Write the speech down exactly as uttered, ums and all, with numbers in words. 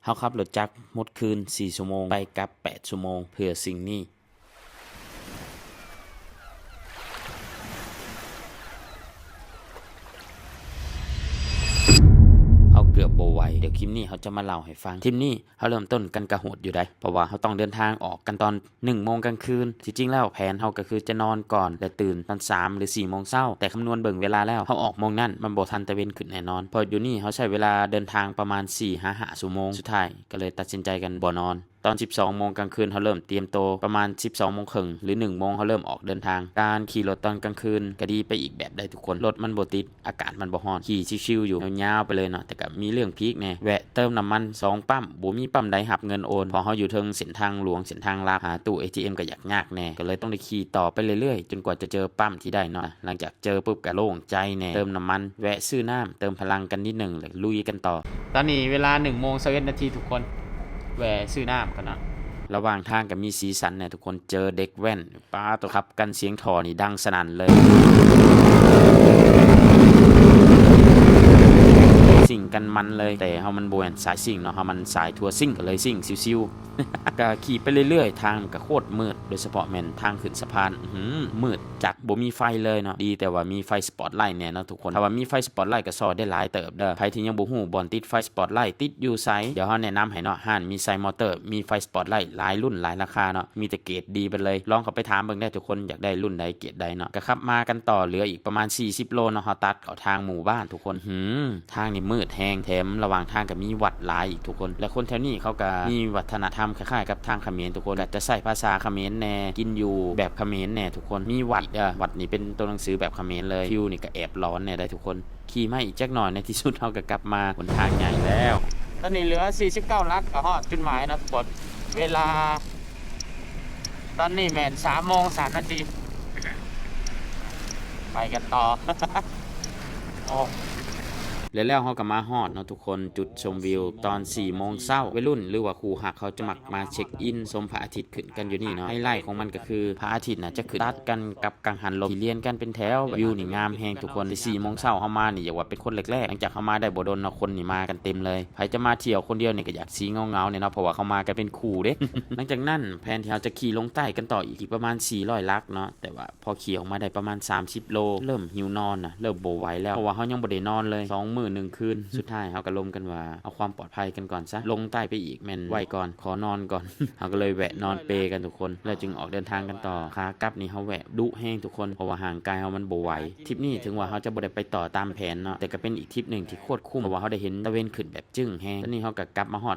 เฮาขับรถจักรหมดคืนสี่ชั่วโมง ไปกลับแปดชั่วโมง เพื่อสิ่งนี้ เฮาเกือบบ่ไหว เดี๋ยวคลิปนี้เฮาจะมาเล่าให้ฟัง ทริปนี้เฮาเริ่มต้นกันกะโหดอยู่ได๋ เพราะว่าเฮาต้องเดินทางออกกันตอนหนึ่งโมงกลางคืน ที่จริงแล้วแผนเฮาก็คือจะนอนก่อน และตื่นตอนสามหรือสี่โมงเช้า แต่คำนวณเบิ่งเวลาแล้ว เฮาออกโมงนั้นมันบ่ทันตะเว็นขึ้นแน่นอน เพราะอยู่นี่เฮาใช้เวลาเดินทางประมาณสี่หาห้าชั่วโมง สุดท้ายก็เลยตัดสินใจกันบ่นอน ตอนสิบสองโมงกลางคืนเฮาเริ่มเตรียมตัว ประมาณสิบสองโมงครึ่งหรือหนึ่งโมงเฮาเริ่มออกเดินทาง การขี่รถตอนกลางคืนก็ดีไปอีกแบบได๋ทุกคน รถมันบ่ติด อากาศมันบ่ร้อน ขี่ชิวๆอยู่ ยาวๆไปเลยเนาะ แต่ก็มีเรื่องพีคแน่ แวะเติมน้ำมันสองปั๊ม บ่มีปั๊มใดรับเงินโอน เพราะเฮาอยู่เทิงเส้นทางหลวง เส้นทางลัด หาตู้เอทีเอ็มก็ยากๆแน่ ก็เลยต้องได้ขี่ต่อไปเรื่อยๆ จนกว่าจะเจอปั๊มที่ได้เนาะ หลังจากเจอปุ๊บก็โล่งใจแน่ เติมน้ำมัน แวะซื้อน้ำ เติมพลังกันนิดหนึ่ง แล้วลุยกันต่อ ตอนนี้เวลาหนึ่งโมงสิบเอ็ดนาทีทุกคน แวะซื้อน้ำก่อนเนาะ ระหว่างทางก็มีสีสันแน่ทุกคน เจอเด็กแว่น ป๊าดโธ่ ขับกันเสียงท่อนี่ดังสนั่นเลย ซิ่งกันมันเลย แต่เฮามันบ่แม่นสายซิ่งเนาะ เฮามันสายทัวร์ซิ่ง ก็เลยซิ่งซิวๆ ก็ขี่ไปเรื่อยๆ ทางมันก็โคตรมืด โดยเฉพาะแม่นทางขึ้นสะพาน อื้อหือ มืดจัด บ่มีไฟเลยเนาะ ดีแต่ว่ามีไฟสปอตไลท์แน่เนาะทุกคน ถ้าว่ามีไฟสปอตไลท์ก็ซ่อได้หลายเติบเด้อ ไผที่ยังบ่ฮู้บ่อนติดไฟสปอตไลท์ติดอยู่ไส เดี๋ยวเฮาแนะนำให้เนาะ ร้านมีชัยมอเตอร์ มีไฟสปอตไลท์หลายรุ่นหลายราคาเนาะ มีแต่เกรดดีไปเลย ลองเข้าไปถามเบิ่งได้ทุกคน อยากได้รุ่นใดเกรดใดเนาะ ก็ขับมากันต่อ เหลืออีกประมาณสี่สิบโลเนาะ เฮาตัดเข้าทางหมู่บ้านทุกคน หืม ทางนี่มืดแฮง แถมระหว่างทางก็มีวัดหลายอีกทุกคน และคนแถวนี้เขาก็มีวัฒนธรรมคล้ายๆกับทางเขมรทุกคน ก็จะใช้ภาษาเขมรแน่ กินอยู่แบบเขมรแน่ทุกคน มีวัด เอ่อ วัดนี่เป็นตัวหนังสือแบบเขมรเลย ฟิลนี่ก็แอบหลอนแน่ได๋ทุกคน ขี่มาอีกจักหน่อย ในที่สุดเฮาก็กลับมาหนทางใหญ่แล้ว ตอนนี้เหลือสี่สิบเก้าหลักก็ฮอดจุดหมายนะทุกคน เวลา ตอนนี้แม่นสามโมงสามนาที ไปกันต่อ โอ้ และแล้วเฮาก็มาฮอดเนาะทุกคน จุดชมวิวตอนสี่โมงเช้า วัยรุ่นหรือว่าคู่ฮักเขาจะมักมาเช็คอินชมพระอาทิตย์ขึ้นกันอยู่นี่เนาะ ไฮไลท์ของมันก็คือพระอาทิตย์น่ะจะขึ้นตัดกันกับกังหันลมที่เรียงกันเป็นแถว วิวนี่งามแฮงทุกคน แต่สี่โมงเช้าเฮามานี่อยากว่าเป็นคนแรกๆ หลังจากเฮามาได้บ่ดนเนาะ คนนี่มากันเต็มเลย ไผจะมาเที่ยวคนเดียวนี่ก็อยากสิเหงาๆแน่เนาะ เพราะว่าเขามากันเป็นคู่เด้ หลังจากนั้นแผนที่เฮาจะขี่ลงใต้กันต่ออีก อีกประมาณสี่ร้อยหลักเนาะ แต่ว่าพอขี่ออกมาได้ประมาณสามสิบโล เริ่มหิวนอนน่ะ เริ่มบ่ไหวแล้ว เพราะว่าเฮายังบ่ได้นอนเลย สองมื้อหนึ่งคืน สุดท้ายเฮาก็ลมกันว่าเอาความปลอดภัยกันก่อนซะ ลงใต้ไปอีกแม่นไหว้ก่อน ขอนอนก่อน เฮาก็เลยแวะนอนเปกันทุกคน แล้วจึงออกเดินทางกันต่อ ขากลับนี่เฮาแวะดุแฮงทุกคน เพราะว่าร่างกายเฮามันบ่ไหว ทริปนี้ถึงว่าเฮาจะบ่ได้ไปต่อตามแผนเนาะ แต่ก็เป็นอีกทริปหนึ่งที่โคตรคุ้ม เพราะว่าเฮาได้เห็นตะเว็นขึ้นแบบจึ้งแฮง ตอนนี้เฮาก็กลับมาฮอด